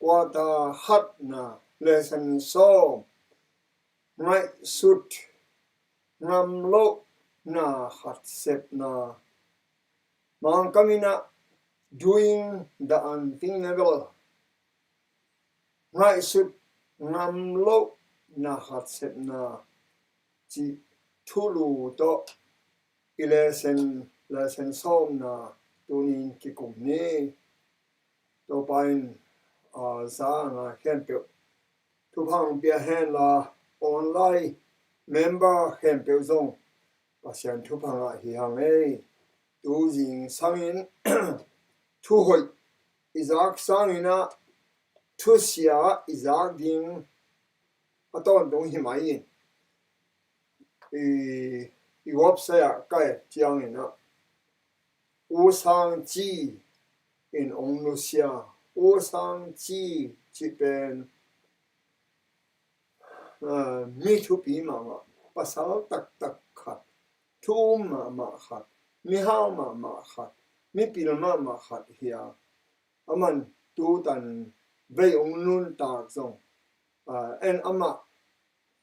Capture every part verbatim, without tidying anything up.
Quarter khatna, lesson sawm, ngaihsut ngam lohna khat sepna. Mangkam in ah, doing the unthinkable. Ngaihsut ngam lohna khat sepna cih thulu tawh i lesson, lesson sawmna tunin kikum ni. Topa in, a, za a ngai khempeuh thupha hong pia hen la, online member khempeuh zong Pasian thupha ngah hi hang ei. Tu zingsangin thuhoih i zak sangin ah, thusia i zak ding a tawntung hi mai in, i, i website ah ka et ciangin ah, U Sang Ci in ong nusia, U Sang Ci cih pen, a, mi thupi mahmah, pasal taktak khat, thu um mahmah khat, mihau mahmah khat, mipil mahmah khat hi a, aman tutan vei ong nuntak zong, a, en amah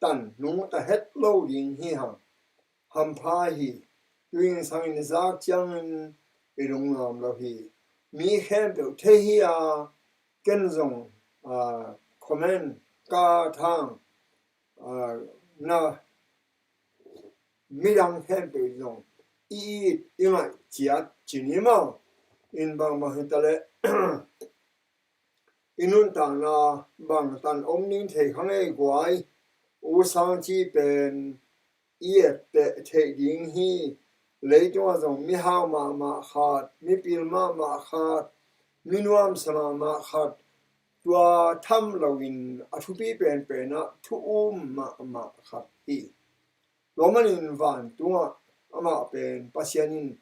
tan nungta het lo ding hi hang. Hampha hi. Tu zingsangin i zak ciangin i lungnuam lo hi. Mi khempeuh thei hi a, ken zong, a, comment ka thang, a, na midang khempeuh zong i it i ngaih ciat ci ni maw. In bangbang hi ta leh i nuntakna bangtan om ning thei kha ngei guai. U Sang Ci pen i etteh theih ding hi. Leitungah zong mihau mahmah khat, mipil mahmah khat, minuamsa mahmah khat, tua tham loin a thupi penpen ah thu um mahmah khat hi. Tua manin vantungah amah pen Pasian in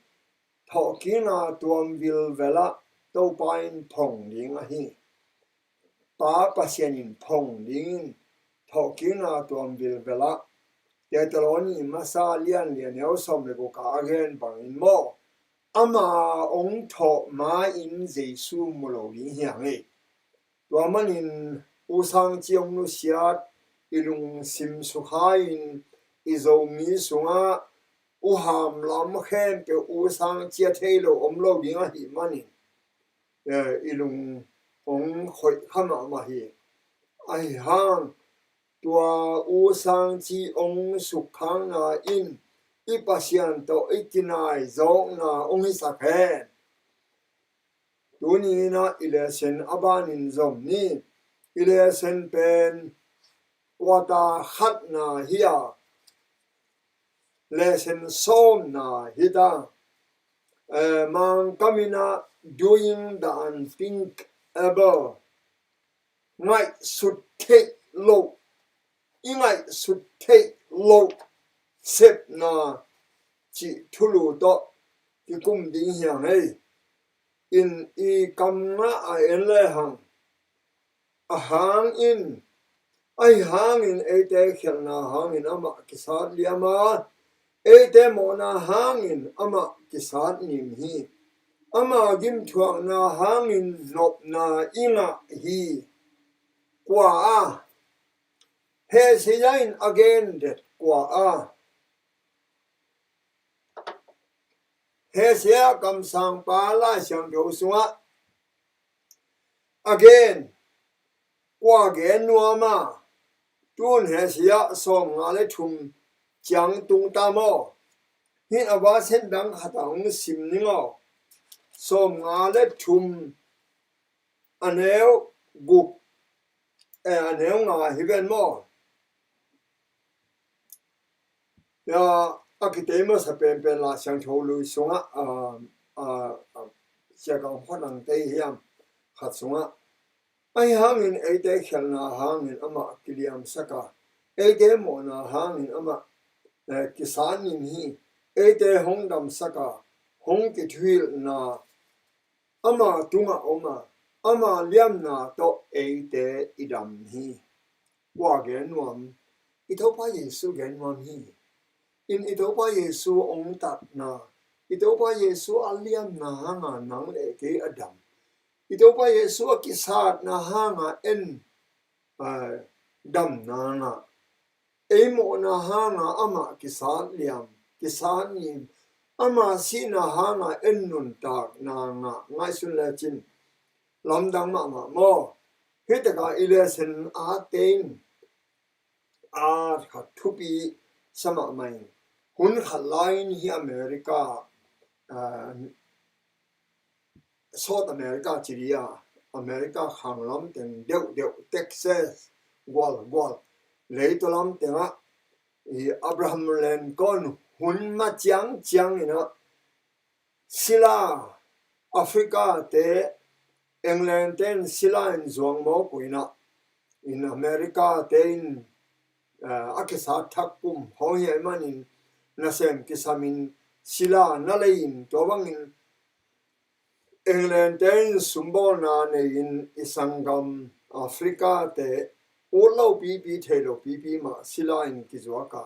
thawhkikna tuam vilvel ah Topa in phong ding ahi. Pa Pasian in phong dingin thawhkikna tuam vilvel ah, Thesalonika masa lian li a neu sawm le guk a gen bangin maw, ama ong thawh ma-in Jesu mu lo ding hi hang ei. Tua manin U Sang Ci ong nusiat, i lungsim sukha-in, i Zomi sungah uham lam khempeuh U Sang Ci a thei lo om lo ding ahih manin, eh, i lung ong khoih kha mahmah hi. Ahi hang, tua U Sang Ci ong sukkhakna in i Pasian tawh i kinaizawkna ong hisak hen. Tuni in ah i lesson a banin zom ni. I lesson pen quarter khatna hi a, lesson sawmna hi ta. Eh, Mangkam in ah, doing the unthinkable. Ngaihsut theih loh, i ngaihsut theih loh sepna cih thulu tawh kikum ding hi hang ei. In i kam ngah a en le hang, a hangin, ahi hangin eite khialhna hangin amah kisat liam a, eite mawhna hangin amah kisat nim hi. Ama gimthuakna hangin nopna i ngah hi. Kua a, Hesia in a gen det kua a, Hesia kamsangpa Lai Siangtho sungah a gen, kua gen nuam a, tun Hesia sawmnga le thum ciang tung ta maw. Hih a version dang khat ah hong sim ning aw. Sawmnga le thum, a neu guk, eh, a neu nga hi ven maw. Ya, a kitei masa penpen Lai Siangtho Lui sungah, a, a, a, Sia Kam Khuan Ang tei hiam khat sungah, ahi hangin eite khialhna hangin amah kiliamsak a, eite mawhna hangin amah, eh, kisat nim hi. Eite hong damsak a, hong kithuhilhna ama tungah om a, ama liamna tawh eite i dam hi. Kua gen nuam? I Topa Jesu gen nuam hi. In i Topa Jesu ong tatna, i Topa Jesu a liamna hanga nang le kei a dam, I Topa Jesu a kisatna hanga en, eh, damna ngah. Ei mawhna hanga amah kisat liam, kisat nim. Ama sihna hanga en nuntakna ngah. Ngaihsun lecin lamdang mahmah maw. Hih takah i lesson a tein a khat thupi sa mahmah in, hun khat lai-in hih America, ah, South America ci dia, America khang lam teng deuhdeuh, Texas gualgual, leitaw lam tengah i Abraham Lincoln hun ma ciangciang inah sila, Africa te, England te in sila in zuang mawk uh inah, in America te in, eh, a kisat thak kum hong hi ahih manin nasem kisamin sila na lei in, tua bangin England te in sumbawlna nei-in i sanggam Africa te ut lo pipi, thei lo pipi mah sila in kizuak a.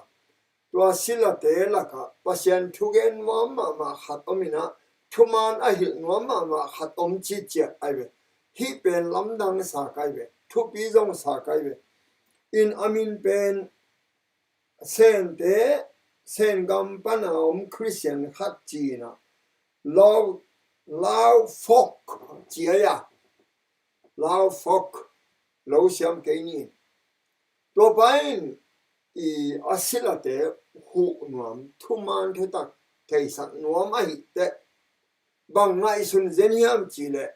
Tua silate lakah Pasian thugen nuam mahmah khat om inah, thuman a hilh nuam mahmah khat om ciciat ai ve. Hih pen lamdang sa kai ve, thupi zong sa kai ve. In a min pen Sente, Sengam pana om Christian khat ci inah, Lau, Lau Fok ci a, Lau Fok, lo siam kei ni. Tua pa in i a silate huh nuam, thuman thutak theisak nuam ahih teh, bang ngaihsun zen hiam cih leh,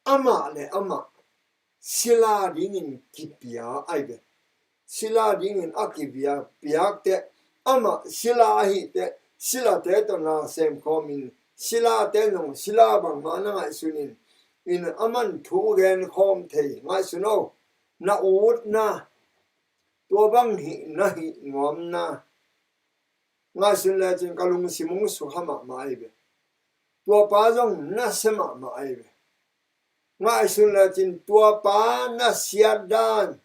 amah le amah sila dingin kipia ai ve. Sila dingin a kipia, piak teh, amah sila ahih teh, silate tawh na sem khawmin, silate zong sila bangmah na ngaihsun in, in aman thu gen khawm thei ngaihsun o, na utna, tua bang hih na hih nuamna ngaihsun lecin ka lungsim hong sukha mahmah ai ve. Tua pa zong nasia mahmah ai ve. Ngaihsun lecin tua pa nasiat dan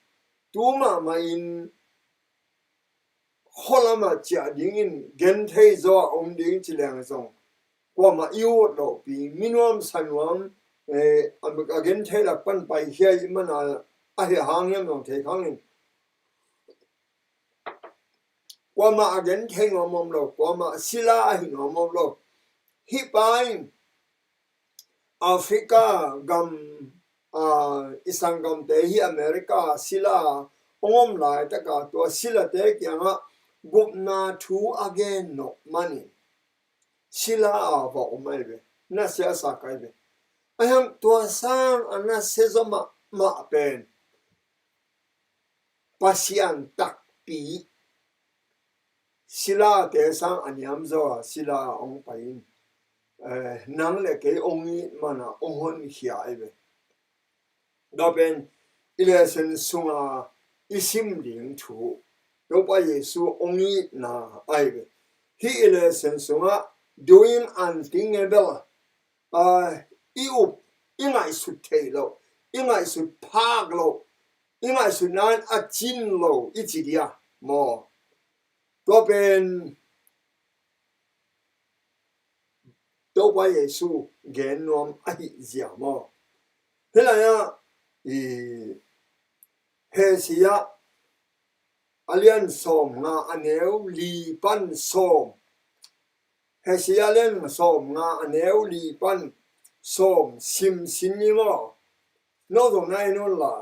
tu mahmah in khualamah ciah dingin genthei zaw a om ding ci leng zong, kuamah i ut lohpi, minuam sanuam, eh, a genthei lak pan paikhia i mana a heh hang hiam zong thei khangin, kuamah a genthei nuam om lo, kuamah sila ahi nuam om lo. Hih pa in Africa gam, ah, i sanggamte hi America sila hong om laitaka tua silate kiangah gupna thu a gen nop manin sila a va om ai ve, nasia a sa kai ve. Ahiang tua sang a nasia zaw mahmah pen Pasian takpi, silate sang a niam zaw a sila a hong pai in, eh, nang le kei hong it mana hong honkhia ai ve. Tua pen i lesson sunga i sim ding thu, Topa Jesu hong itna ai ve. Hih i lesson sungah doing unthinkable, ah, i up, i ngaihsut theih loh, i ngaihsut phak loh, i ngaihsutna in a cin lo i ci dia maw? Tua pen Topa Jesu gen nuam ahih zia maw? Hih lai-ah i Hosea a lian sawmnga a neu li pan sawm. Hosea a lian sawmnga a neu li pan sawm sim sin ni maw? No zong na en un la.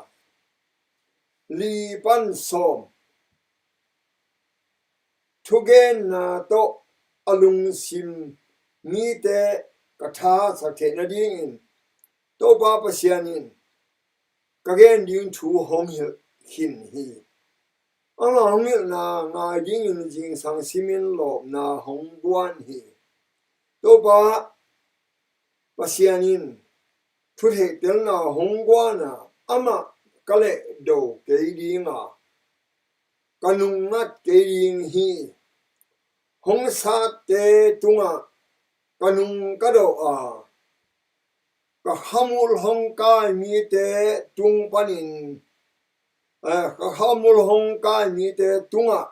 Li pan sawm. Thugenna tawh a lungsim mite ka thasak theih nadingin Topa Pasian in ka gen ding thu hong hilh khin hi. Ama hong hilhna ngai dingin zingsang simin lawpna hong guan hi. Topa Pasian in thutheihtelna hong guan a, amah ka lehdo kei ding a, ka nungngat kei ding hi. Hong satte tungah ka nung ka dawh a, ka khamul hong kai mite tung panin, eh, ka khamul hong kai mite tungah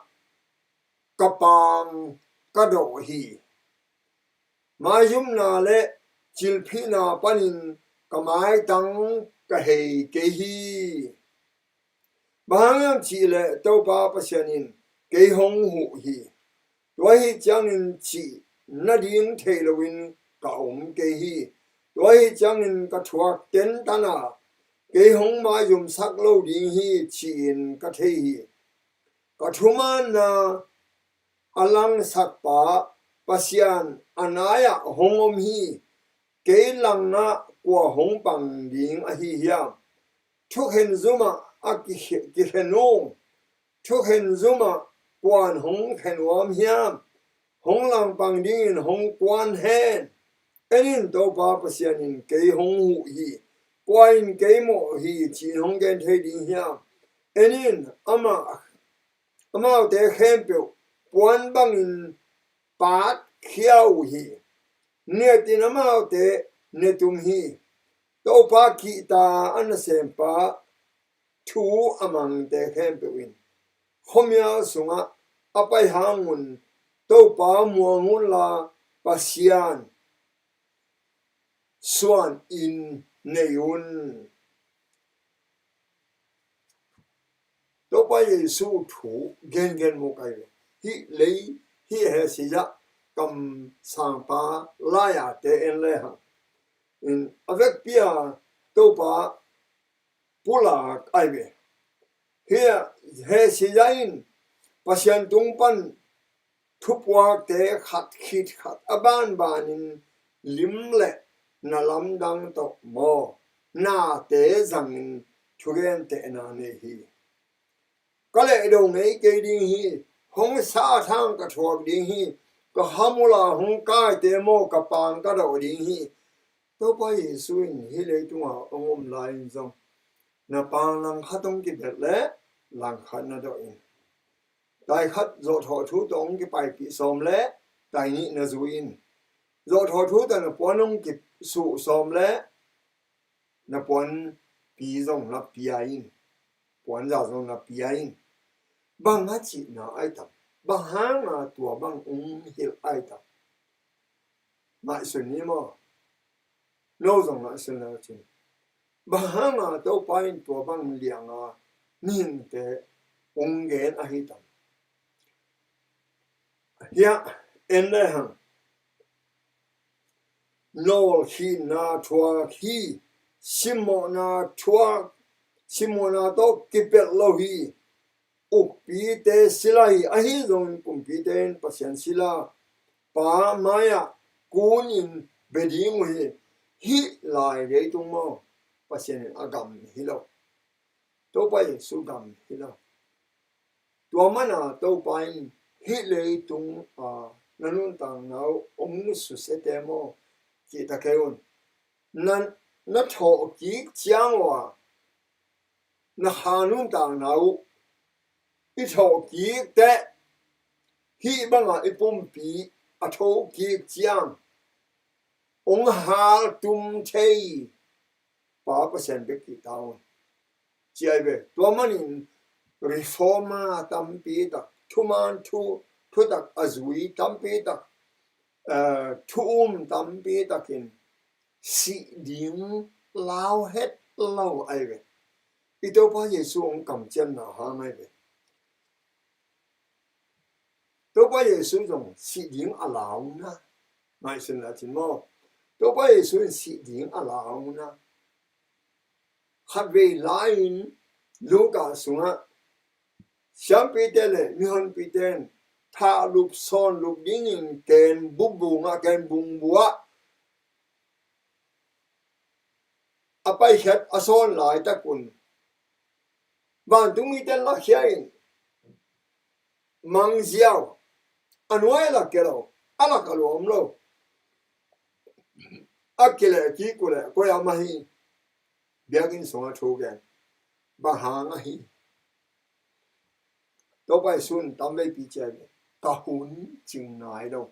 ka paang ka dawh hi. Maizumna le cilphihna panin ka maitang ka hei kei hi. Bang hang hiam cih leh Topa Pasian in kei hong huh hi. Tua ahih ciangin cih nading thei loin ka om kei hi. Tua ahih ciangin ka thuak tentan a, kei hong maizumsak lo ding hi, ci-in ka thei hi. Ka thumanna a langsakpa Pasian a nai-ah hong om hi. Kei langah kua hong pang ding ahi hiam? Thukhen zumah a kikhe-, kikhen uh. Thukhen zumah kuan hong khen nuam hiam? Hong langpang dingin hong kuan hen. En in, Topa Pasian in kei hong huh hi. Kua in kei mawh hi, ci-in hong gen thei ding hiam? En in, amah, amaute khempeuh puan bangin paat khia uh hi. Niat in amaute ne tum hi. Topa kihta a nasempa thu a mangte khempeuh in khuamial sungah a pai hang un, Topa muang unla, Pasian suan in nei un. Topa Jesu thu gengen mu kai ve. Hih lei, hih hesizah kamsangpa lai-a te en le hang in, a vekpi-a Topa pulak ai ve. Hih hesizah in Pasian tung pan thupuakte khat khit khat a banbanin lim le na lamdang tawh maw, nate zangin thugentehna nei hi. Ka lehdo ngei kei ding hi. Hong sa thang ka thuak ding hi. Ka khamula hong kaite maw, ka pang ka dawh ding hi. Topa Jesu in hih leitungah hong om lai-in zong na pang langkhat hong kibelh leh langkhat na dawh in. Taikhat zawhthawh thu tawh hong kipaipih sawm leh tainih na zui in. Zawhthawh thu tawh na puan hong kisuh sawm leh na puanpi zong na pia in. Puanza zong na pia in. Bang a cihna ai tam? Bang hanga tua bang hong hilh ai tam? Ngaihsun ni maw? No zong ngaihsun le cin. Bang hanga Topa in tua bang lianga mihingte hong gen ahi tam? Hiah en le hang. Nawlkhinna thuak hi. Simmawhna thuak, simmawhna tawh kipelh lo hi. Ukpite sila hi. Ahi zongin kumpite in Pasian sila, Pa mai-ah kunin bia ding uh hi. Hih lai leitung maw, Pasian in a gam hi lo. Topa Jesu gam hi lo. Tua mana Topa in hih leitung a na nuntakna uh hong nususia te maw, kihta kei un. Na, na thawhkik ciang uh a na kha nuntakna uh i thawhkik teh, hih banga i pumpi a thokik ciang hong haltum thei Pa Pasian bek kihta un. Ci ai ve. Tua manin reformer tampi tak, thuman thu, thutak a zui tampi tak, eh, thu um tampi takin sih ding lau het lo ai ve. I Topa Jesu hong kamciamna hang ai ve. Topa Jesu zong sih ding a launa. Ngaihsun la cin maw? Topa Jesu in sih ding a launa. Khatvei lai-in Luka sungah siampite le mihonpite in thahlup sawnlup dingin keen bubungah, keen bungbuah a paikhiat a sawn laitak un, vantung mite lakhia in mangziau, a nuai lak kei lo, a lak a luam lo, a kileh kik uh leh koi a mah hi. Biakinn sungah thu gen, bang hang ahi? Topa Jesu in tamveipi ciai ve, ka hun cing nai lo.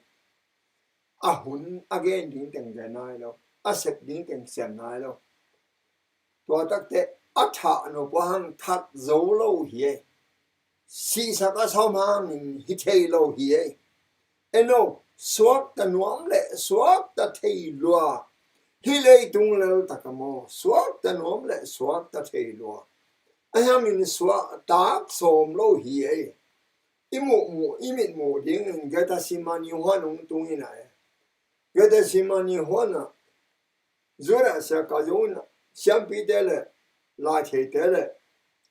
A hun a gen ding teng gen nai lo. A sep ding teng sem nai lo. Tua takte a thah nop uh hang that zo lo hi ei. Sihsak a sawm hangin hi thei lo hi ei. Eno, suakta nuam le suakta thei lua Hih leitung lel tak a maw, suakta nuam le suakta thei lua. A hiamin suak tak sawm lo hi ei. I muh muh, i mit muh dingin Gethsemane huan hong tung in a ei. Gethsemane huan ah Judah Iskariot in siampite le laitheite le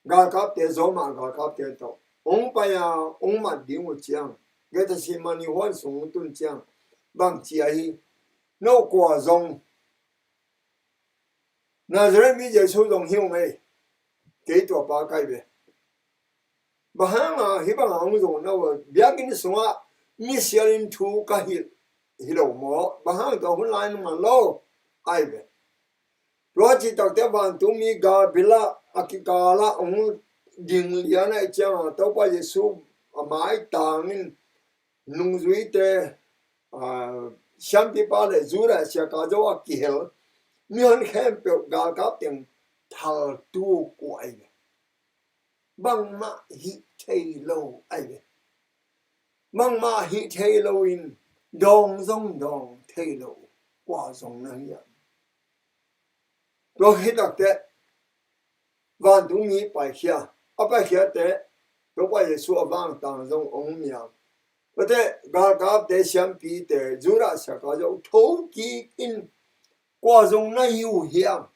galkapte, Roma galkapte tawh hong pai a, hong mat ding uh ciang, Gethsemane huan sung hong tun ciang, bang ci a hi, no kua zong Nazareth mi Jesu zong hi ung ei, kei tua pa ka hi ve. Bang hanga hih banga hong zong na uh a, biakinn sungah misialin thu ka hilh hi lo maw? Bang hang tua hun lai nung man lo? Ai ve. Tua cih takte vantungmi gal bil ah a kikalah hong ding lian ahih cianga Topa Jesu a maitangin nungzuite, aa, siampipa le Judah Iskariot a kihel mihon khempeuh galkap teng thaltu uh ai ve. Bangmah hih thei lo ai ve. Bangmah hih thei loin dawng zong dawng thei lo, kua zong na hiam? Tua hi takte vantungmi paikhia, a paikhiate Topa Jesu a vangtang zong hong miam. Tuate galkapte, siampite, Judah Iskariot zong thokik in, kua zong na hi uh hiam?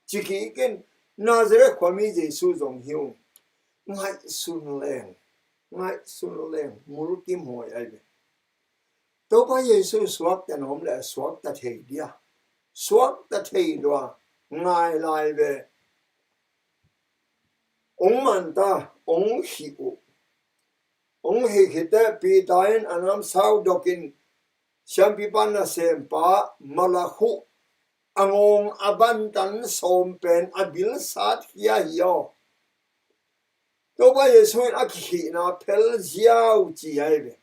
Ci kik in, Nazareth khuami Jesu zong hi uh. Ngaihsun leng, ngaihsun leng, mulkim huai ai ve. Topa Jesu suakta nuam le suakta thei dia, suakta thei lua, ngai lai ve. Hong manta, hong khih uh. Hong khih khit teh Peter in a namsau dokin siampipa nasempa Malakhu a ngawng a bantan sawm pen a bil sat khia hi aw. Topa Jesu in a kikhihna phel ziau ci ai ve.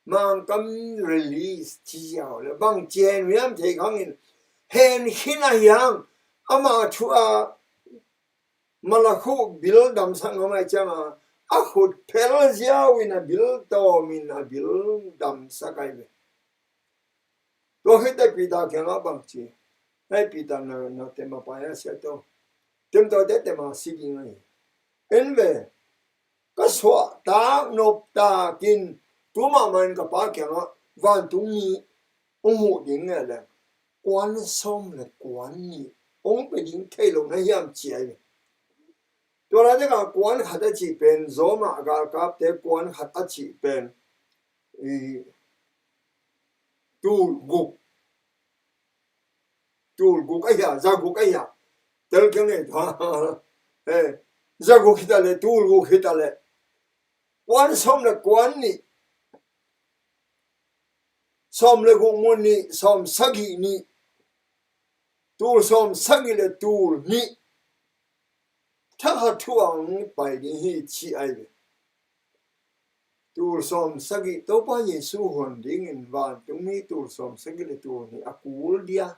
Mangkam release ci ziau le bang ci hen hiam thei khang in, hen khin a hiang, ama thu a Malakhu bil damsak ngam ai cianga a khut phel ziau in a bil tawm in a bil damsak ai ve. Tua khit teh Peter kiangah bang ci? Hei Peter, na, na tema pai a sia to. Tem to te tema si ding ai. En ve, ka suah tak nop takin tu mahmah in ka Pa kiangah vantungmi hong huh ding nge le kuan sawm le kuan nih hong pe ding thei lo na hiam ci ai ve. Tua lai teka kuan khat a cih pen, Roma galkapte kuan khat a cih pen, i, tul guk. Tul guk a hia, za guk a hia. Tel keng e. Eh, za guk hita le, tul guk hita le. Kuan sawm le kuan nih. Sawm le guk mu nih, sawm sagih nih. Tul sawm sagih le tul nih. Thakhat thu-ah hong pai ding hi ci ai ve. Tul sawm sagih, Topa Jesu hon dingin vantungmi tul sawm sagih le tul nih a kul dia.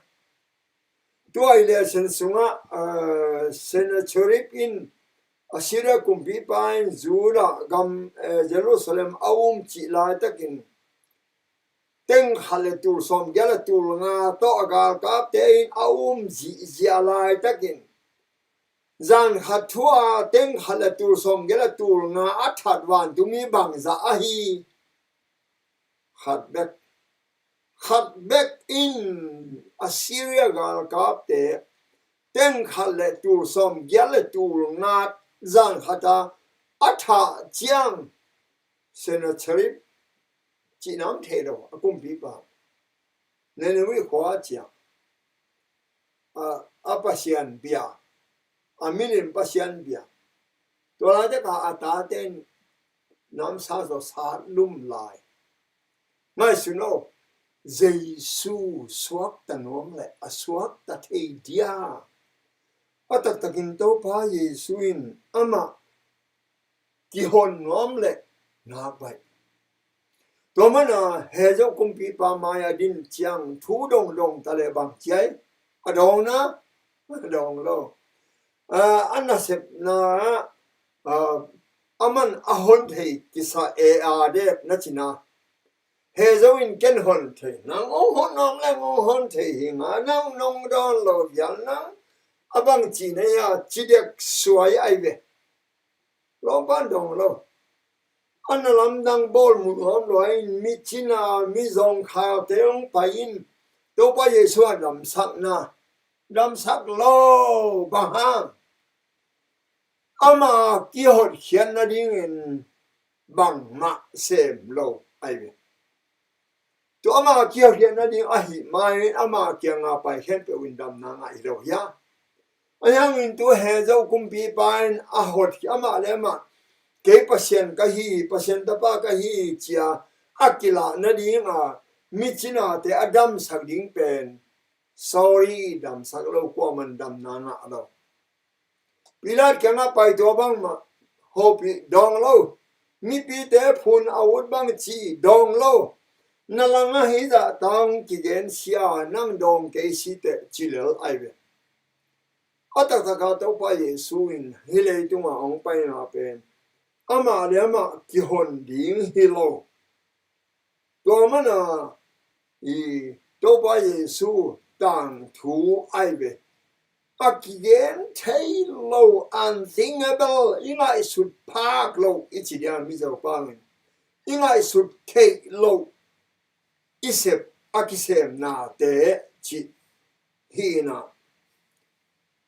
Tua i le sen sungah, ah, Sennacherib in Assyria kumpipa in Judah gam, eh, Jerusalem a um cih laitakin teng khat le tul sawm giat le tul nga tawh a galkapte in a um zihziah laitakin, zan khat thu-a teng khat le tul sawm giat le tul nga a that vantungmi bangzah ahi? Khat bek. Khat bek in Assyria galkapte teng khat le tul sawm giat le tul nga zan khat a a thah ciang Sennacherib cihna om thei lo, a kumpipa. Nineveh khua ciang a, a pasian bia, a milim pasian bia. Tua laitak a a tate in namsa zaw sat lum lai. Ngaihsun aw, Jesu suakta nuam le a suakta thei dia. A taktakin Topa Jesu in amah kihon nuam le nak baih. Tua mana he zo kumpipa mai-a din ciang thu dongdong ta le bang ci ai? A dawng na, a dawng lo. A, a nasepna, a, a man a hon thei kisa e a dep na cina. He zo in ken hon thei, nang ong hon nong leng ong hon thei hi nga, nang nong dawn lo vial nang a bang ci na hia, ci dek suai ai ve. Lawmpan dong lo. A na lamdang bawl mu nuam lo in, mi cina, mi zong khalte ong pai in, Topa Jesu a damsakna, damsak lo, bang hang? Ama kihotkhiat nadingin bangmah sem lo ai ve. Tua ama kihotkhiat nading ahih manin ama kianga pai khempeuh in damna ngah hi lo hia? Ahi hangin tu he zo kumpipa in a hot, amah le amah, kei Pasian ka hi, Pasian tapa ka hi, cia a kilah nadinga mi cinate a damsak ding pen, sorry, damsak lo, kuaman damna ngah lo. Pilat kiangah pai, tua bangmah hopih, dawng lo. Mipite phun a ut bang ci, dawng lo. Na langah hih zah tang kigen sia, nang dawng kei siteh, ci lel ai ve. A taktakah Topa Jesu in hih leitunga hong paina pen amah le amah kihon ding hi lo. Tua mana i Topa Jesu tangthu ai ve. A kigen thei lo, unthinkable, i ngaihsut phak lo, i ci dia Mizo pangin. I ngaihsut theih lo, i sep a kisemnate cih hi na.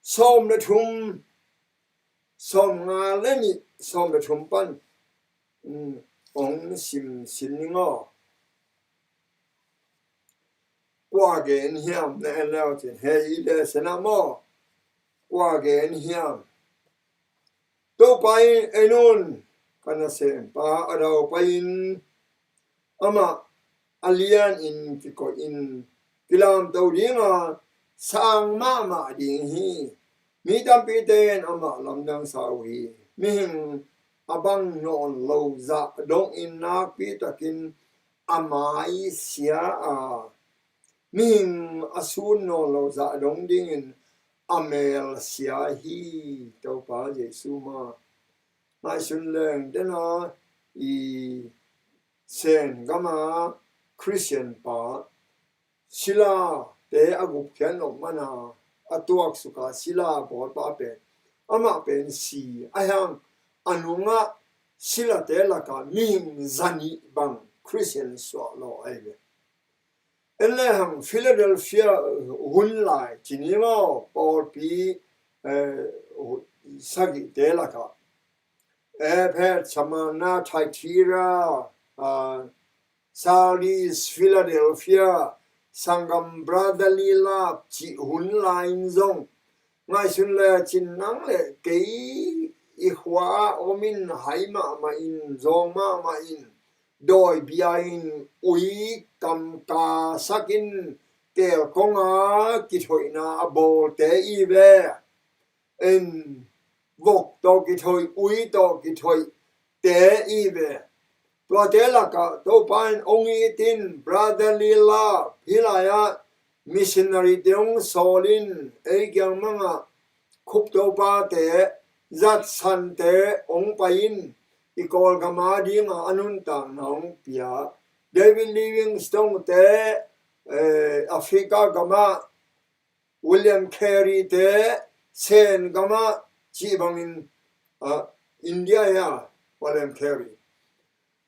Sawm le thum, sawm nga le nih, sawm le thum pan, um, ong sim sin ning aw. Kua gen hiam na en leu cin, he i le sena maw. Kua gen hiam? Topa in, ei nun, ka nasempa a dau pai in, amah a lianin kikoihin kilamto dinga sang mahmah ding hi. Mi tampite in amah lamdang sa uh hi. Mihing a bang nawn lo zah dongin nakpi takin a mai sia a, mihing a sun nawn lo zah dong dingin a mel sia hi. Topa Jesu ma ngaihsun leng dena i Sen gama Khristian pa silate a gupkhiat nop mana a tuaksuka sila bawlpa pen, amah pen si a hiang, a nungah silate lakah mihing zanih bang Khristian suah lo ai ve. En le hang Philadelphia hun lai cini maw, pawlpi, eh, sagihte lakah Ephet, Smyrna, Thyatira, ah, Sardis, Philadelphia, sanggam brotherly love cih hun lai in zong ngaihsun le cin nang le kei i khua ah om in hai mahmah in, zawng mahmah in, dawi bia in, ui kamka sak in, tel konga kithoihna a bawlte i ve. En, vok tawh kithoih, ui tawh kithoih te i ve. Tuate lakah Topa in ong it in, brotherly love, hih lai-ah missionary te ong sawl in, ei kiang mangah khup topate, zatsante ong pai in, i Kawlgam a dinga a nuntakna ong pia. David Livingstone te, eh, Africa gamah, William Carey te Sen gamah cih bangin, ah, India ya, William Carey.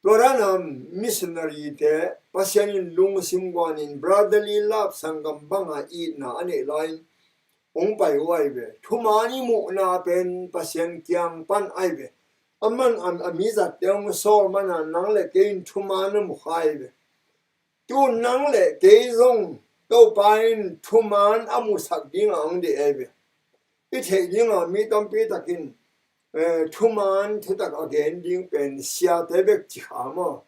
Tua dana missionary te Pasian in lungsim guanin brotherly love, sanggam banga itna a neih lai-in ong pai uh ai ve. Thuman i muhna pen Pasian kiang pan ai ve. Aman a, a mi zatte ong sawl mana nang le kei in thuman a mu kha ai ve. Tun nang le kei zong Topa in thuman a musak dinga ong deih ai ve. I theih dinga mi tampi takin, eh, thuman thutak a gen ding pen siate bek ci kha maw.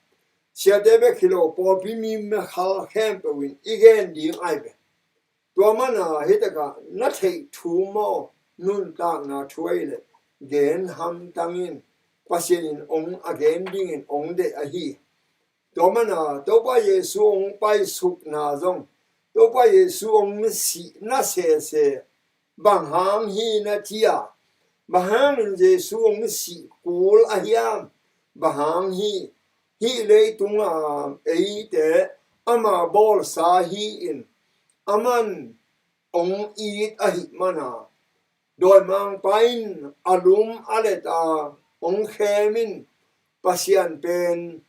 Siate bek hi lo, pawlpi mi mekhal khempeuh in i gen ding ai ve. Tua mana hih takah na theih thu maw, nuntakna thu ai le gen hamtang in, Pasian in ong a gen dingin ong deih ahi. Tua mana Topa Jesu ong paisukna zong, Topa Jesu ong sihna sese, bang hang hi na ci a, bang hangin Jesu ong sih kul a hiam, bang hang hi, hih leitunga eite ama bawlsa hi-in, aman hong it ahih mana, dawimangpa in a lum a let a hong khem in, Pasian pen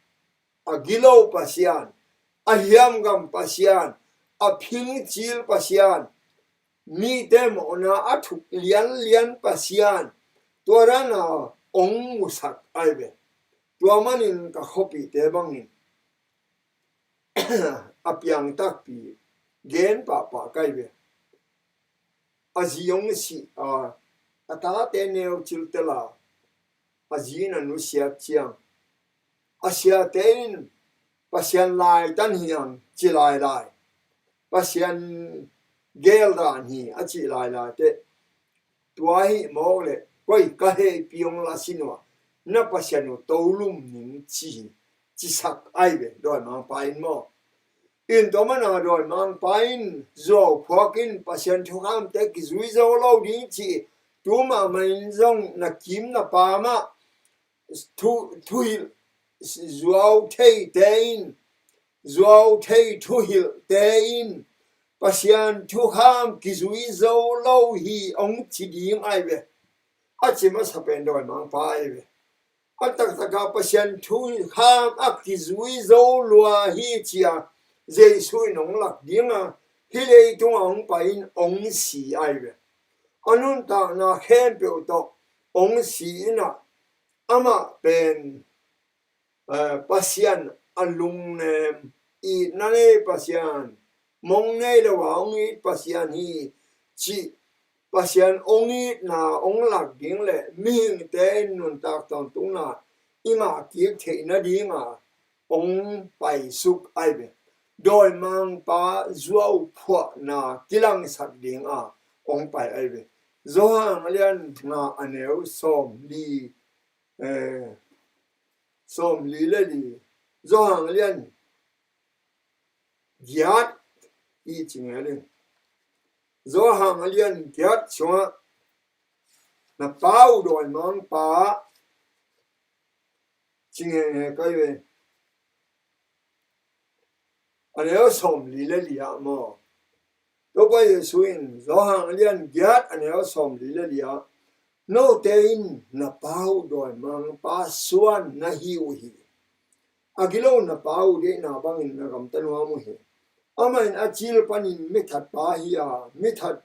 a gilo Pasian, a hiamgam Pasian, a phingcil Pasian, mite mawhna a thuk lianlian Pasian, tua dana hong musak ai ve. Tua manin ka khuapihte bangin a piang takpi gen pahpah kai ve. A zi hong si a, a tate neu ciltel a, a zi in a nusiat ciang, a siate in Pasian laitan hiam ci lailai, Pasian geldan hi a ci lailai teh, tua hi mawk leh koi ka hei piong la sin uh a, na Pasian uh tolum ning ci hi, cisak ai ve dawimangpa in maw. In tua mana dawimangpa in zuau phuak in Pasian thukhamte kizui zo lo ding ci, tu mahmah in zong na kim na pamah thu, thuhilh zuau theite in, zuau thei thuhilhte in Pasian thukham kizui zo lo hi hong ci ding ai ve. A ci masa pen dawimangpa ai ve. A taktaka Pasian thukham a kizui zo lua hi cia Jesu in hong lak dinga, hih leitunga hong pai in hong si ai ve. A nuntakna khempeuh tawh hong si inah, amah pen, eh, Pasian a lungnem, itna nei Pasian, mong nei lo a hong it Pasian hi cih Pasian hong itna hong lak ding le mihingte in nuntak tawntungna i ngah kik theih nadinga hong paisuk ai ve. Dawimangpa zuau phuahna kilangsak dinga hong pai ai ve. Johan a lian nga a neu sawm li, eh, sawm li le li. Johan a lian giat i ci ngelin. Johan a lian giat sungah na Pa uh dawimangpa ci ngenge kai ve. A neu sawm li le li ah maw. Topa Jesu in Johan a lian giat a neu sawm li le li ah, note in na Pa uh dawimangpa suan na hi uh hi. A gilo na Pa uh deihna bangin na gamta nuam uh hi. Amah in a cil panin mithatpa hi a, mithat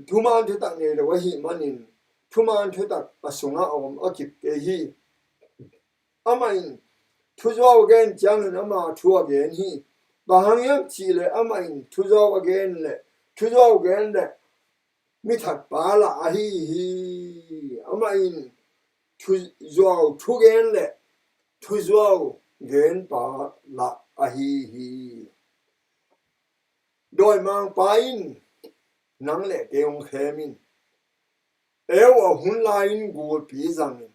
thuman thutak nei lo ahih manin thuman thutak a sungah a om a kip kei hi. Amah in thuzuau gen ciangin ama thu a gen hi. Bang hang hiam cihleh amah in thuzuau a gen le thuzuau gen le mithatpa lah ahi hi. Amah in thuzuau thugen le thuzuau genpa lah ahi hi. Dawimangpa in nang le kei hong khem in, eu a hun lai-in gulpi zangin,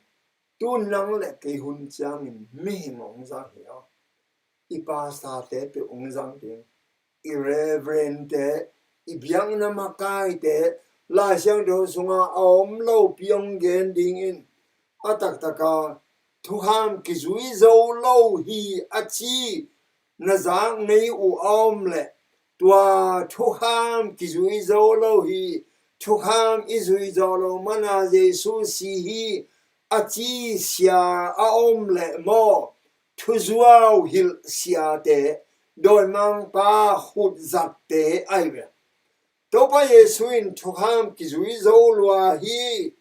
tu nang le kei hun ciangin mihing hong zang hi aw. I pastor-te peuh hong zang ding, i reverend-te, i biakna makaite, Lai Siangtho sunga a om lopi hong gen dingin, a taktaka thukham kizui zo lo hi a ci na zak ngei uh a om leh, tua thukham kizui zo lo hi, thukham i zui zo lo mana Jesu si hi a ci sia a om leh maw, thuzuau hilh siate, dawimangpa khutzatte ai ve. Topa Jesu in thukham kizui zo lua hi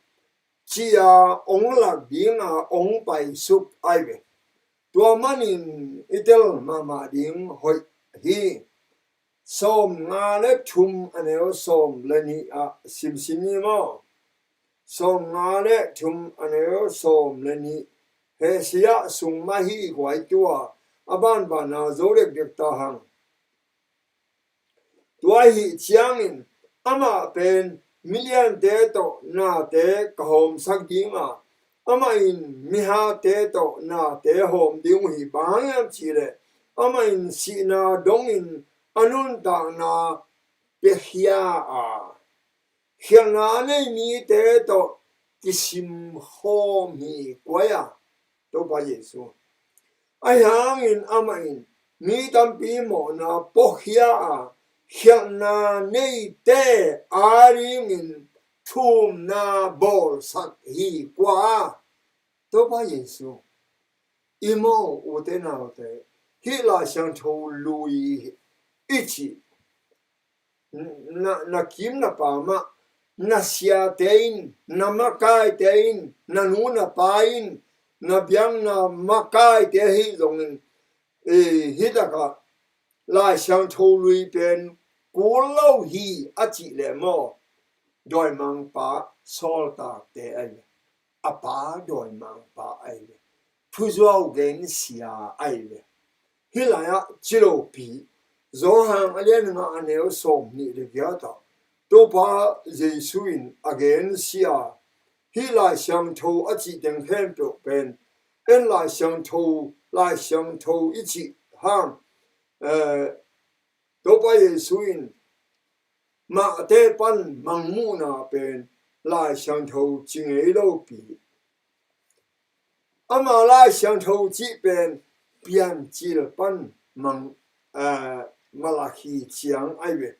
cia hong lak dinga hong paisuk ai ve. Tua manin i tel mahmah ding hoih hi. Sawm nga le thum a neu sawm le nih ah simsim ni maw. Sawm nga le thum a neu sawm le nih. Hehsia sung mah hi guai tua, a banbana zo dekdek ta hang. Tua ahih ciangin amah pen miliante tawh nate ka hawmsak dinga, amah in mihate tawh nate hawm ding uh hi. Bang hang hiam cihleh amah in sihna dongin a nuntakna piakhia a, khialhna a nei mite tawh kisim khawm hi. Kuai a, Topa Jesu. Ahi hangin amah in mi tampi mawhna puakhia a, khialhna neite adingin thumna bawlsak hi. Kua? Topa Jesu. I maw, ute naute, hih Lai Siangtho Lui i cih na, na kim na pam ah, na siate in, na makaite in, na nu na pa in, na biakna makaite ahi zongin, eh, hih takah Lai Siangtho Lui pen kul lo hi a cih leh maw, dawimangpa sawltakte ahi ve. A pa dawimangpa ahi ve. Thuzuau gensia ahi ve. Hih lai-ah ci lopi, Johan a lian nga a neu sawmnih le giat ah Topa Jesu in a gensia, hih Lai Siangtho a cih teng khempeuh pen en Lai Siangtho, Lai Siangtho i cih hang, eh, Topa Jesu in mahte pan mangmuhna pen Lai Siangtho ci ngei lopi. Ama Lai Siangtho cih pen Piancil pan mang, eh, Malakhi ciang ahi ve.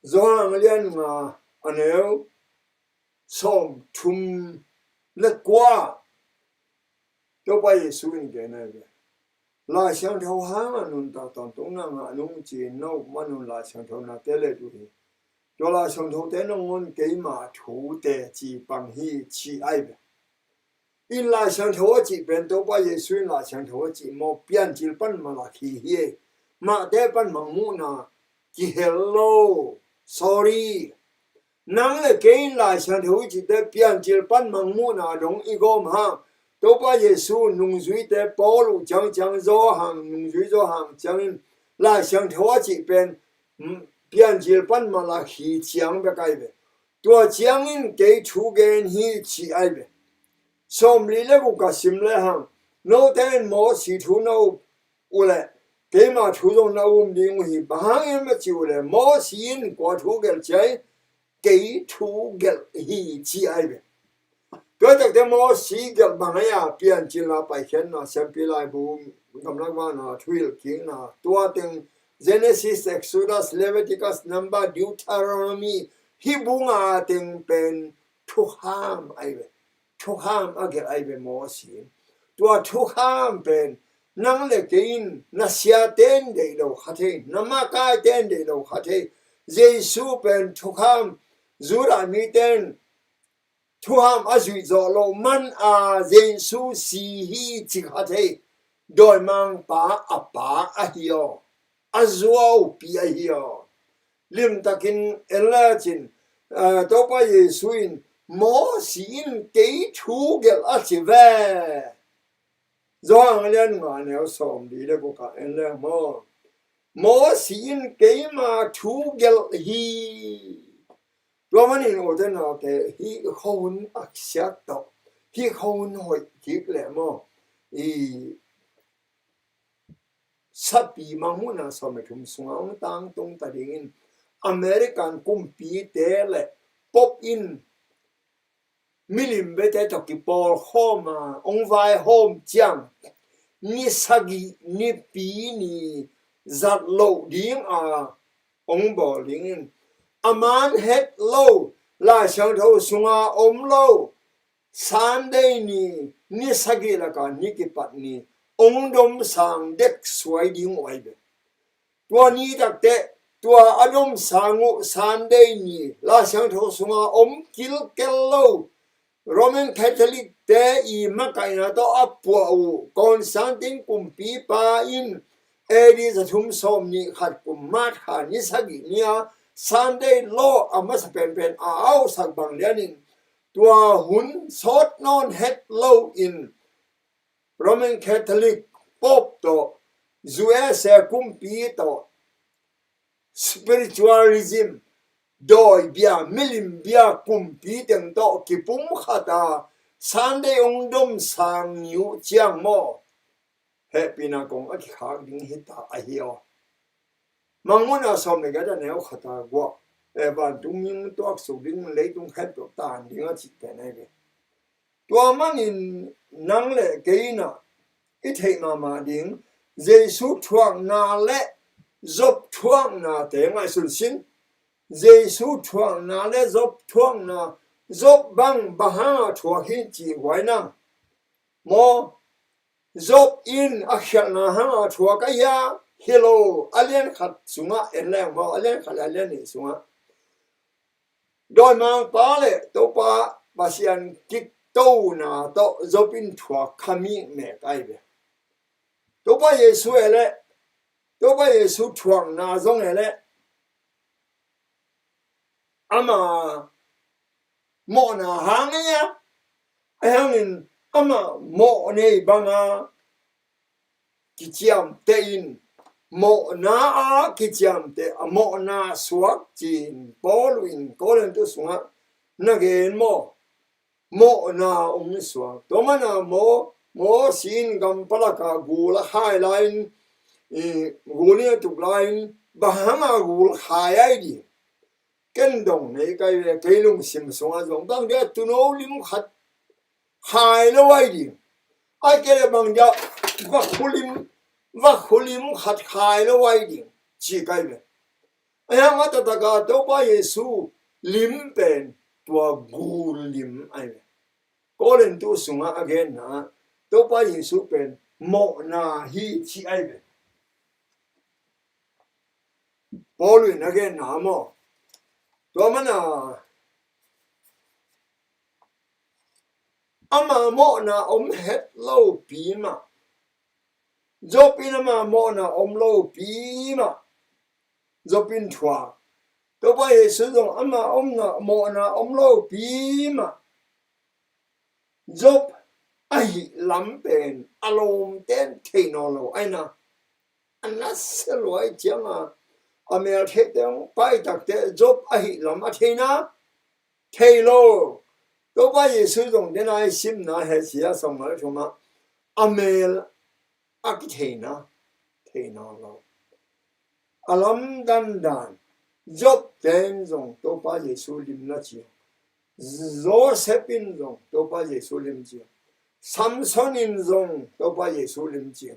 Johan a lian nga a neu sawmthum le kua Topa Jesu in gen ahi ve. Lai Siangtho hang a nuntak tawntungna ngah nung ci-in na up manun Lai Siangtho na tel uh hi. Tua Lai Siangthote nangawn keima thu teci pang hi ci ahi ve. In Lai Siangtho a cih pen Topa Jesu in Lai Siangtho a cih maw, Piancil pan Malakhi hi. Mahte pan mangmuhna kihel lo. Sorry. Nang le kei in Lai Siangtho i cihte Piancil pan mangmuhna dong i gawm hang. Topa Jesu nungzuite Paul uh ciangciang Johan, nungzui Johan ciangin Lai Siangtho a cih pen, mm, Piancil pan Malakhi ciang bek ahi ve. Tua ciangin kei thu gen hi ci ahi ve. Sawmli le guk ka sim le hang, note in Mosi thu na up uh leh keima thu zong na um ding uh hi. Bang hangin ma ci uh leh Mosi in kua thu gelh ci ai? Kei thu gelh hi ci ahi ve. Tua takte Mosi gelh bang ahi a, Piancilna, Paikhiatna, Siampi Laibu, Gamlak Vana, Thuhilhkikna, tua teng Genesis, Exodus, Leviticus, Number, Deuteronomy, hih bu nga teng pen thukham ahi ve. Thukham a gelh ahi ve Mosi in. Tua thukham pen nang le kei in na siate in deih lo kha thei, na makaite in deih lo kha thei. Jesu pen thukham, Judah mite in thukham a zuih zawh loh man a Jesu si hi ci kha thei. Dawimangpa a pa ahi aw. A zuaupi ahi aw. Limtakin en le cin, eh, Topa Jesu in Mosi in kei thu gelh a ci ve. Johan a lian nga neu sawmli le guk ah en le maw, Mosi in keima thu gelh hi. Tua manin ute naute, hih khuahun a siat tawh, hih khuahun hoih kik leh maw, i sapi mangmuhna sawm le thum sungah hong tangtung ta dingin American kumpite le Pope in milim bete tawh kipawlkhawm a hong vaihawm ciang, ni sagih nipi ni zat loh ding a hong bawl dingin, a man het lo, Lai Siangtho sunga om lo, Sunday ni, ni sagih laka ni kipat ni, hong domsang dek suai ding uh ahi ve. Tua ni takte, tua a domsang uh Sunday ni, Lai Siangtho sunga om kilkel lo, Roman Catholic te i makaihna tawh a puah uh Constantine kumpipa in A D zathum sawmnih khat kum March kha ni sagih ni-a Sunday law a masa penpen a auhsak bang lianin tua hun sawt nawn het lo in Roman Catholic Pope tawh, U S A kumpi tawh, spiritualism, dawibia, milimbia kumpi teng tawh kipumkhat a Sunday hong domsang ni uh ciang maw, hehpihna kong a kikhak ding hi ta ahi aw. Mangmuhna sawm le giat a neu khat a guah, eh, vantung mi hong tuaksuk ding, leitung khempeuh tan ding a cih pen ahi ve. Tua manin nang le kei in ah i theih mahmah ding Jesu thuakna le Job thuaknate ngaihsun sin. Jesu thuakna le Job thuakna, Job bang bang hanga thuak hi ci huai na maw? Job in a khialhna hanga thuak a hia? Hi lo. A lian khat sungah en leng maw, a lian khat le a lian nih sungah dawimangpa le Topa Pasian kiktona tawh Job in thuak kha mikmek ahi ve. Topa Jesu e le, Topa Jesu thuakna zong e le, ama mawhna hang ahi a, ahi hangin ama mawh nei banga kiciamteh in, mawhna a kiciamteh, a mawhna suak ci-in Paul in Korintu sungah na gen maw? Mawhna hong suak. Tua mana maw, maw sin gam palaka gul a khai lai-in, i, gul in a tuk lai-in, bang hanga gul khai ai di. Ken dong nei kai ve, kei lungsim sungah zong bang dia tuuno lim khat khai lo ai di. Ai kei le bang dia vakhu lim, vakhu lim khat khai lo ai di. Ci kai ve. Ahi hang a taktak a Topa Jesu lim pen tua gul lim ai ve. Korintu sungah a genna Topa Jesu pen mawhna hi ci ai ve. Paul in a genna maw? Tua mana ama mawhna om het lo pi mah. Job in ama mawhna om lo pi mah. Job in thuak. Topa Jesu zong ama omna, mawhna om lo pi mah. Job ahih lam pen a lawmten thei nawn lo ai na. A nasia luai cianga a mel theihte hong paitakte Job ahih lam a thei na, thei lo. Topa Jesu zong dena i simna Hesia sawmnga le thumah a mel a kitheina thei nawn lo. A lamdang dan Job ten zong Topa Jesu lim na ci. Joseph in zong Topa Jesu lim ci. Samson in zong Topa Jesu lim ci.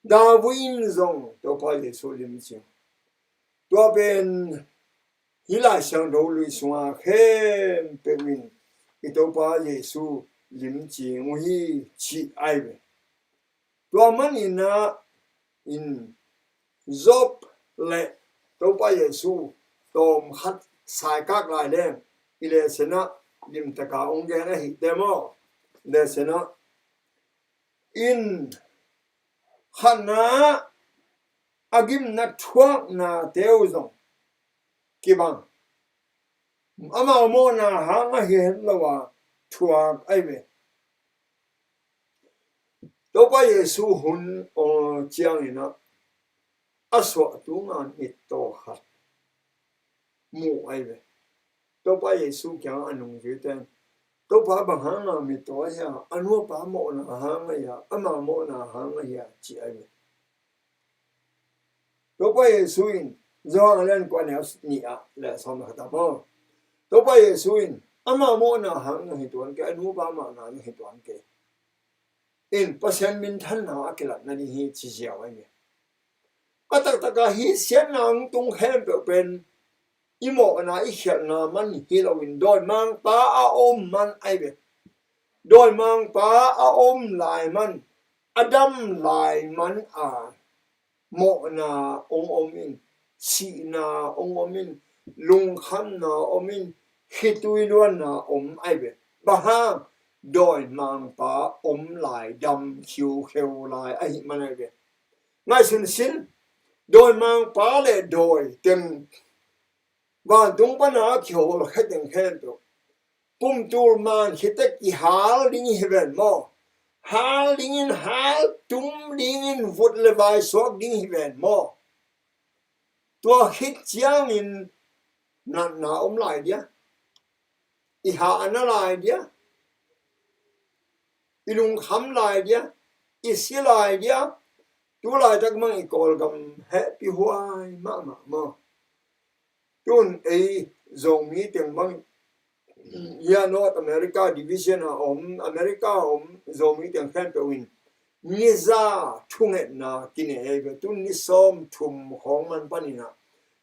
David in zong Topa Jesu lim ci. Tua pen hih Lai Siangtho lui sunga khempeuh in i Topa Jesu lim cing uh hi cih ai ve. Tua manin ah in Job le Topa Jesu tawm khat saikak lai leng i lesson ah limtaka hong gen ahih te maw? Lesson ah in khatna a gimna thuaknate uh zong kibang. Amau mawhna hang ahi het lo a thuak ai ve. Topa Jesu hun aw ciangin ah a suah tunga mittaw khat mu ai ve. Topa Jesu kiangah a nungzuite in, Topa bang hanga mittaw ahi a, a nupa mawhna hang ahi a, ama mawhna hang ahi a, ci ai ve. Topa Jesu in Johan a lian kua neu nih ah le sawm le khat ah maw? Topa Jesu in ama mawhna hang na hi tuan kei, a nupa mawhna na hi tuan kei. In Pasian minthanna a kilatna ding hi ci ziau ai ve. A taktaka hih siatna hong tung khempeuh pen i mawhna i khialhna man hi loin dawimangpa a om man ai ve. Dawimangpa a om lai man, a dam lai man a mawhna hong om in, sihna hong om in, lungkhamna om in, khitui luanna om ai ve. Bang hang? Dawimangpa om lai, dam khiukheu lai ahih man ai ve. Ngaihsun sin, dawimangpa le dawi teng vantung pana a kihawlkhia teng khempeuh kum tul man khit teh kihal ding hi ven maw? Hal dingin, hal tum dingin, vut le vai suak ding hi ven maw? Tua khit ciangin natna om lai dia, i hahna lai dia, i lungkham lai dia, i si lai dia, tu laitak mang i Kawlgam hehpih huai mahmah maw? Tun ei Zomi teng bang Hia North America division a om, America a om Zomi teng khempeuh in ni za thungetna kinei ahi ve. Tun ni sawm thum khawng man panin ah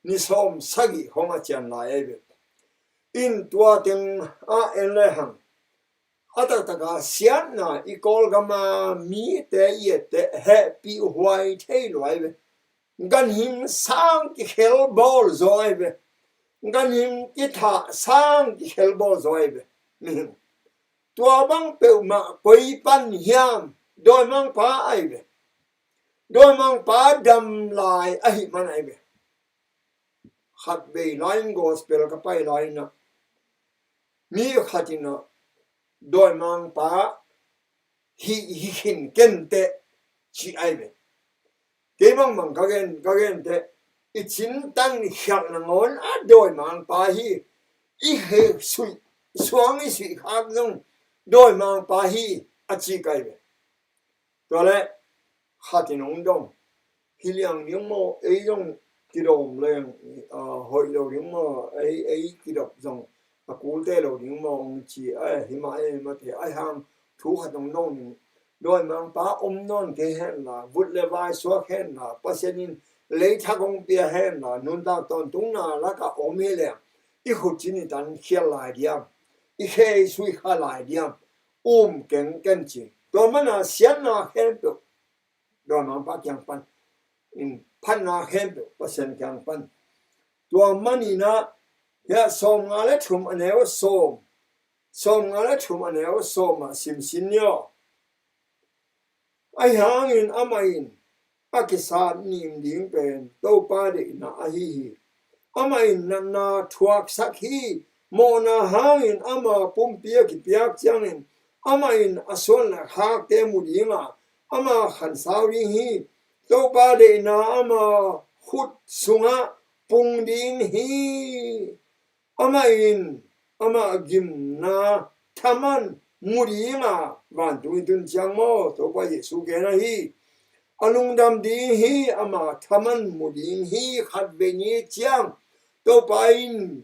ni sawm sagih khawng a cian lai ahi ve. In tua teng a en le hang, a taktak a siatna i Kawlgam a mite i ette hehpih huai thei lua ahi ve. Ganhing sang kikhel bawl zaw ahi ve. Ganhing kithah sang kikhel bawl zaw ahi ve. Mihing tua bang peuhmah koi pan hiam? Dawimangpa ahi ve. Dawimangpa dam lai ahih man ahi ve. Khat vei lai-in gospel ka pai lai-in ah mi khat in ah dawimangpa hi, hi khin ken teh ci ahi ve. Kei bangmang ka gen, ka gen teh, i cintan khialh nangawn a dawimangpa hi, i he suih, suang i suih khak zong dawimangpa hi a ci ka hi ve. Tua leh khat in hong dong, hi liang ding maw, ei zong kidawm leng, ah, hoih lo ding maw, ei, ei kidop zong a kulte lo ding maw hong ci, ai, hi mah ei mah te, ai hang thu khat hong dong ning, dawimangpa om nawn kei hen la, vut le vai suak hen la, Pasian in leithak hong pia hen la, nuntak tawntungna lakah om hi leng, i khutcin i tan khial lai diam, i khe i suih kha lai diam, um keng ken ci. Tua mana siatna khempeuh dawimangpa kiang pan, in phatna khempeuh Pasian kiang pan. Tua manin ah, hia sawmnga le thum a neu sawm, sawmnga le thum a neu sawm ah simsin ni aw. Ahi hangin amah in a kisat nim ding pen Topa deihna ahi hi. Amah in natna thuaksak hi. Mawhna hangin ama pumpi a kipiak ciangin amah in a suan le khakte mu ding a, ama khansau ding hi. Topa deihna ama khut sungah pung ding hi. Amah in ama gimna thaman mu ding a, vantung i tun ciang maw, Topa Jesu gen ahi. A lungdam ding hi, ama thaman mu ding hi. Khat vei ni ciang Topa in,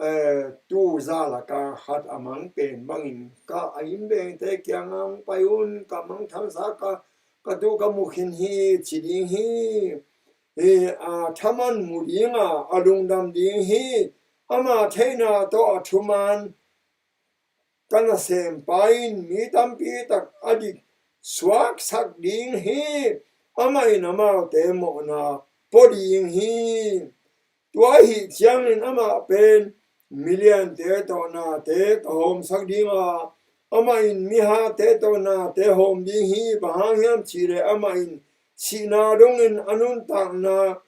eh, tu za laka khat a mang pen bangin, ka a inn vengte kiangah hong pai un, ka mangthansa ka, ka tu ka mu khin hi ci ding hi. Hi, a, thaman mu ding a, a lungdam ding hi. Ama theihna tawh a thuman ka nasempa in mi tampi tak a dik suaksak ding hi. Amah in amaute mawhna pua ding hi. Tua ahih ciangin amah pen miliante tawh nate ka hawmsak ding a, amah in mihate tawh nate hawm ding hi. Bang hang hiam cihleh amah in sihna dongin a nuntakna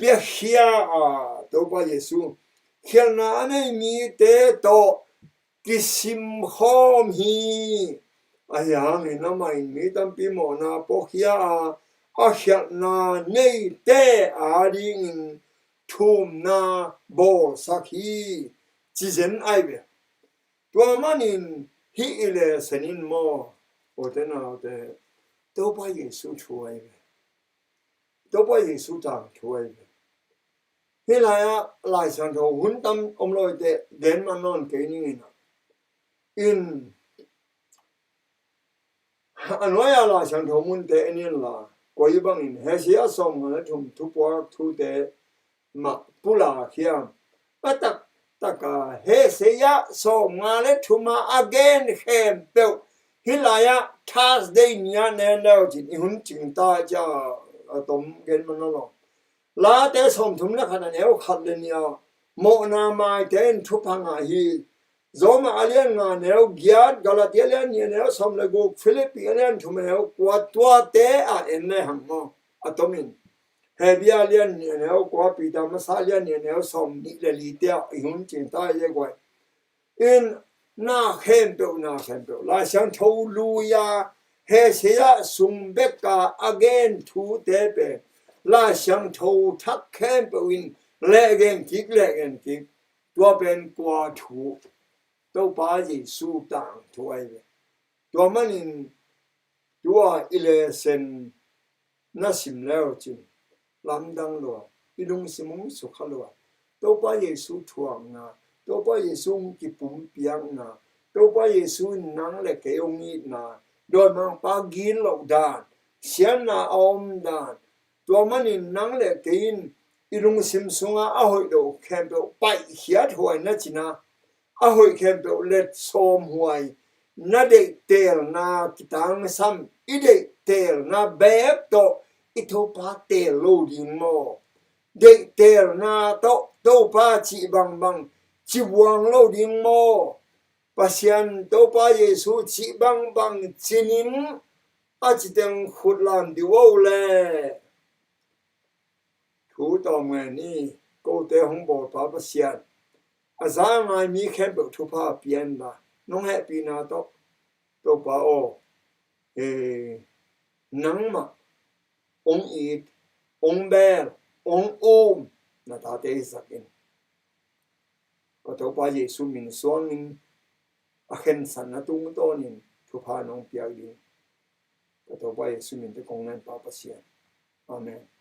piakhia a, Topa Jesu khialhna a nei mite tawh kisim khawm hi. Ahi hangin amah in mi tampi mawhna puakhia a, a khialhna neite adingin thumna bawlsak hi. Ci zen ai ve. Tua manin hih i lesson in maw, ute naute, Topa Jesu thu ai ve. Topa Jesu tangthu ai ve. Hih lai-ah Lai Siangtho hun tam om lo hi teh, gen man nawn kei ning in ah. In, a nuai-a Lai Siangtho munte en inla, koi bangin Isaiah sawmnga le thum thupuak thute mah pulak hiam? A taktaka Isaiah sawmnga le thuma a gen khempeuh hih lai-ah Thursday ni-ah nen leu cin i hun cing ta cia, a tom gen man nawn lo. Late sawmthum le khat a neu khat le nih-ah mawhna maite in thupha ngah hi. Roma a lian nga neu giat, Galatia a lian nih a neu sawm le guk, Philippi a lian thum a neu kua, tuate ah en le hang maw, a tomin. Hebru a lian nih a neu kua, Peter masa a lian nih a neu sawm nih le lite ah i hun cing ta hi e guai. In na khempeuh, na khempeuh Lai Siangtho lui-a Isaiah sung beka a gen thute pen Lai Siangtho thak khempeuh in lehgen kik, lehgen kik. Tua pen kua thu? Topa Jesu tangthu ai ve. Tua manin tua i lesson na sim leu cin lamdang lua, i lungsim hong sukha lua. Topa Jesu thuakna, Topa Jesu hong kipumpiakna, Topa Jesu in nang le kei hong itna, dawimangpa gitloh dan, siatna a om dan, tua manin nang le kei in i lungsim sunga a hoih lo khempeuh paihkhiat huai na cina, a hoih khempeuh let sawm huai, na deihtelna kitangsam, i deihtelna beek tawh i Topa teel lo ding maw? Deihtelna tawh Topa cih bangbang ci buang lo ding maw? Pasian Topa Jesu cih bangbang ci ning a ci teng khut lam dih uh le. Thu tawm ngai ni, kote hong bawlpa Pasian, a za a ngai mi khempeuh thupha pia in la, nong hehpihna tawh Topa aw, eh, nangmah hong it, hong bel, hong um na tate hi zak in. Ka Topa Jesu min suangin a khensatna tungtawnin thupha nong piak ding. Ka Topa Jesu min te kong ngen pa Pasian. Amen.